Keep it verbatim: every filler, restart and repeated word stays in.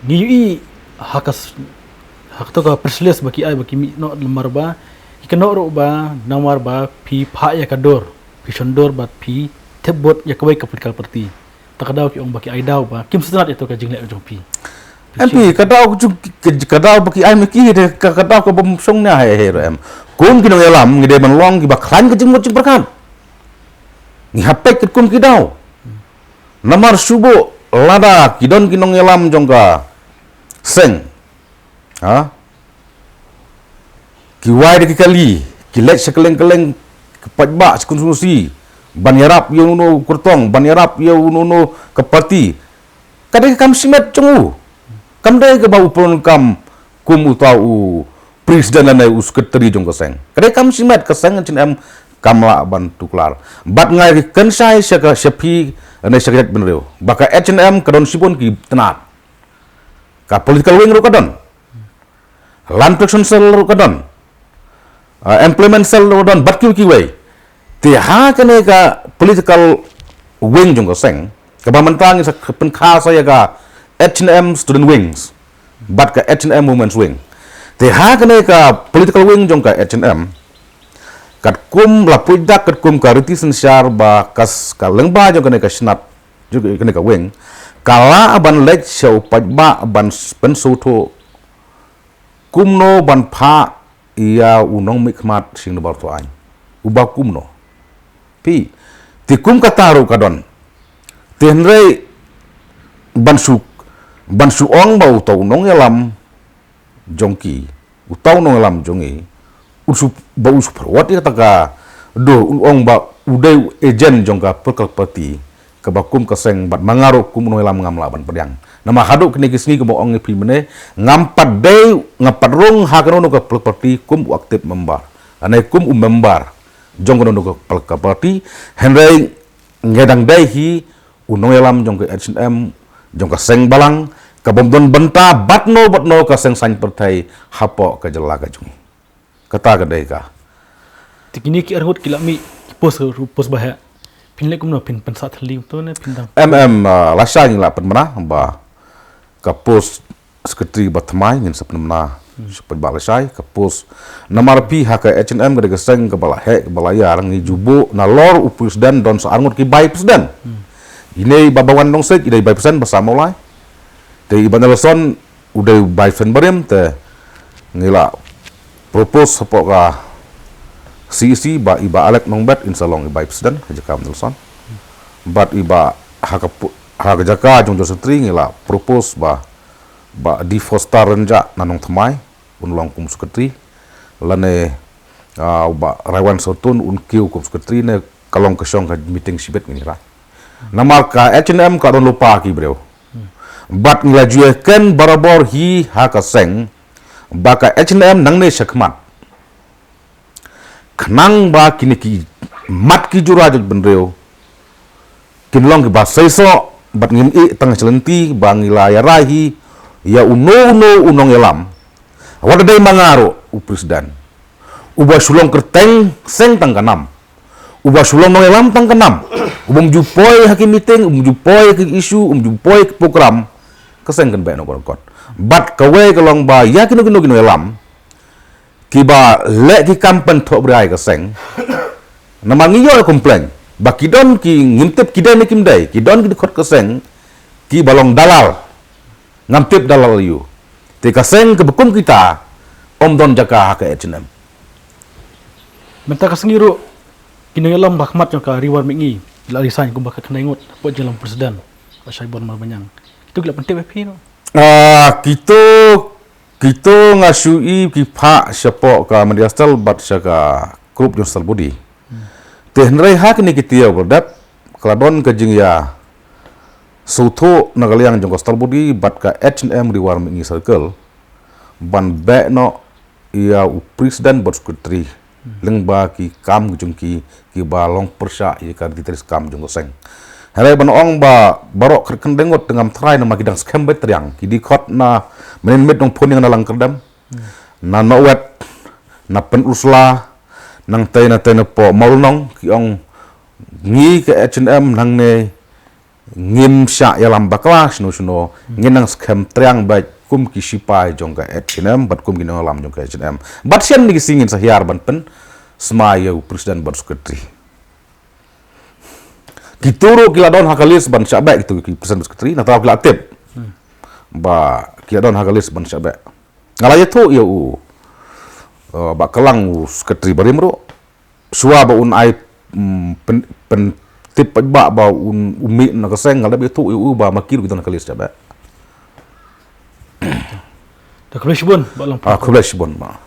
Ngi ïohi ha ka s-, ha kato ka press release ba ki ai ba ki mih noh namar ba ki kynnoh ruh ba namar ba phi phah ïa ka dur, phi shon dur bad phi thep vote ïa kawei ka political party. Ta ka daw ki ong ba ki ai daw ba kim sngewtynnat ïa to ka jingleh jong phi. Em phi, ka daw ka jong ki, ka, ka daw ba ki ai ma ki de, ka, ka daw ka bym shong nia hei hei ruh em. Kum ki nongïalam ngi dei ban long kiba khlaiñ ka jingmut jingpyrkhat. Ngi hap peit katkum ki daw. Namar shu buh lada ki don ki nongïalam jong ka seng. Ha? Ki wai da ki kali, ki leit sha kylleng kylleng, ki paidbah sha constituency, ban ïarap ïa uno uno u kyrtong, ban ïarap ïa uno uno ka party. Ka dei ka kam shimet jong u. Kam dei kaba u pynlong kam kum uta u president lane u secretary jong ka seng. Ka dei kam shimet, ka seng H N M kam lah ban tuklar. Bad nga ïa kynshai sha ka, sha phi, lane sha ka jaitbynriew ba ka H N M ka don shibun ki tnat. Ka political wing ruh ka don. Land Protection Cell ruh ka don. Ah, Employment Cell ruh ka don. Bad kiwei kiwei. Te ha kane ka political wing jong ka seng, kaba mynta ngi sa pynkha sa ïa ka H N M Student Wings bad ka H N M Women's Wing. Te ha kane ka political wing jong ka H N M, katkum la pyrshah katkum ka riti synshar ba ka s-, ka lyngba jong kane ka shnat, jong kane ka wing, ka lah ban leit sha u paidbah ban s-, pynsngewthuh kumno ban phah ïa u nongmihkhmat sha ïing dorbar thaw aiñ. Uba kumno. Phi, te kum kata ruh ka don. Te hynrei ban shu, ban shu ong ba uta u nongïalam jong ki, uta u nongïalam jong ngi, u shu, ba u shu pyrwat ïa kata ka dur, u ong ba u dei u agent jong ka political party, kaba kum ka seng bad ma nga ruh kum u nongïalam ngam lah ban pdiang. Namar haduh kine ki sngi kumba ong ïa phi mynne, ngam pat dei, ngam pat rung ha kano kano ka political party kum u active member. Lane kum u member jong kano kano ka political party, hynrei nga dang dei hi u nongïalam jong ka H N M, jong ka seng balang, ka bym don bynta bad no bad no ka seng saiñ pyrthei hapoh ka jylla ka jong ngi. Kata ka dei ka. Te kine ki arngut ki la mih, ki post, post ba heh. Phin leh kumno, phin pynsah thylli to ne phin dang. Em, em, ah, lashai ngi la pynbna ba ka post secretary ba thymmai ngin sa pynbna. Hmm. Sha paidbah lashai, ka post. Namar phi ha ka H N M ka dei ka seng kaba la heh, kaba la ïar, ngi ju buh nalor u president don sa arngut ki vice president. Hmm. Ine i Bah Bawan Dongsit, i dei vice president ba sa Mawlai. Te i Bah Nelson, u dei u vice president barim, te ngi la propose hapoh ka C E C ba i Bah Alex Nongbet in sa long i vice president ha jaka Bah Nelson. Bad i Bah ha ka pu-, ha ka jaka jong u secretary ngi la propose ba, Bah D Foster Rynjah na Nongthymmai un long kum secretary. Lane, ah, Bah Raiwan Sotun un kiew kum secretary ne ka long ka shong ka meeting shibit ngin ïa rai. Namar ka H N M ka don lypa ki briew. Bad ngi la ju ïa kren barabor hi ha ka seng ba ka H N M nangne shakhmat, khnang ba kine ki mat ki jura jaitbynriew kin long kiba seisoh bad ngim ïeh tang sha lynti ba ngi la ïa rai hi ïa uno uno u nongïalam. Wat la dei ma nga ruh u president, uba shu long kyrteng seng tang ka nam. Uba shu long nongïalam tang ka nam. Ubym ju poi ha ki meeting, ubym ju poi ha ki issue, ubym ju poi ha ki program. Ka seng kan beh noh ka kot. Bad kawei ka long ba ïa kino kino ki nongïalam kiba leh ki kam pynthohbria ïa ka seng. Namar ngi ïoh complain ba ki don ki, ngim tip ki dei ne kim dei, ki don ki dkhot ka seng kiba long dalal. Ngam tip dalal ïa u. Te ka seng kaba kum kita ym don jaka ha ka H N M. Mynta ka sngi ruh ki nongïalam ba khmat jong ka Ri War Mihngi ki la resign kumba ka khyndai ngut hapoh jingïalam president, Bah Shaibon Marbaniang. Kito ki la pyntip ïa phi noh? Ah, kito, kito nga shu i ki phah shapoh ka Media Cell bad sha ka group jong Stalbody. Hmm. Te hynrei ha kine ki taïew ba la dep ka la don ka jingïa sngewthuh na ka liang jong ka Stalbody bad ka H N M Ri War Mihngi Circle ban beh noh ïa u president bad secretary, hmm, lyngba ki kam ki jong ki, kiba long pyrshah ïa ka riti trei kam jong ka seng. Hynrei ban ong ba baroh khat khyndai ngut te ngam tharai namar ki dang skhem beit triang, ki dkhot na Mynnin Miet Nongphoniang na Langkyrdem, hmm, na Nongwet, na Pynursla, nangtei nangtei napoh Mawlynnong, ki ong ngi ka H N M nangne ngim shah ïalam bakla shano shano, ngin nang skhem triang bad kum ki shipai jong ka H A N M bad kum ki nongïalam jong ka H A N M. Bad shen ni ki sngi ngin sa hiar ban pynsmai ïa u president bad secretary. Kito ruh ki la don ha ka list ban shah beh, kito ki president bad secretary, nangta ki la tip ba ki la don ha ka list ban shah beh. Nga la ïathuh ïa u, uh, Bah Klang, u secretary barim ruh. Shuwa ba un ai, mm, pyn, pyntip pat ba, ba un, u mih na ka seng, nga la ïathuh ïa u ba ma ki ruh ki don ha ka list shah beh. Da khublei shibun, Bah Longpang. Ah, khublei shibun, Bah.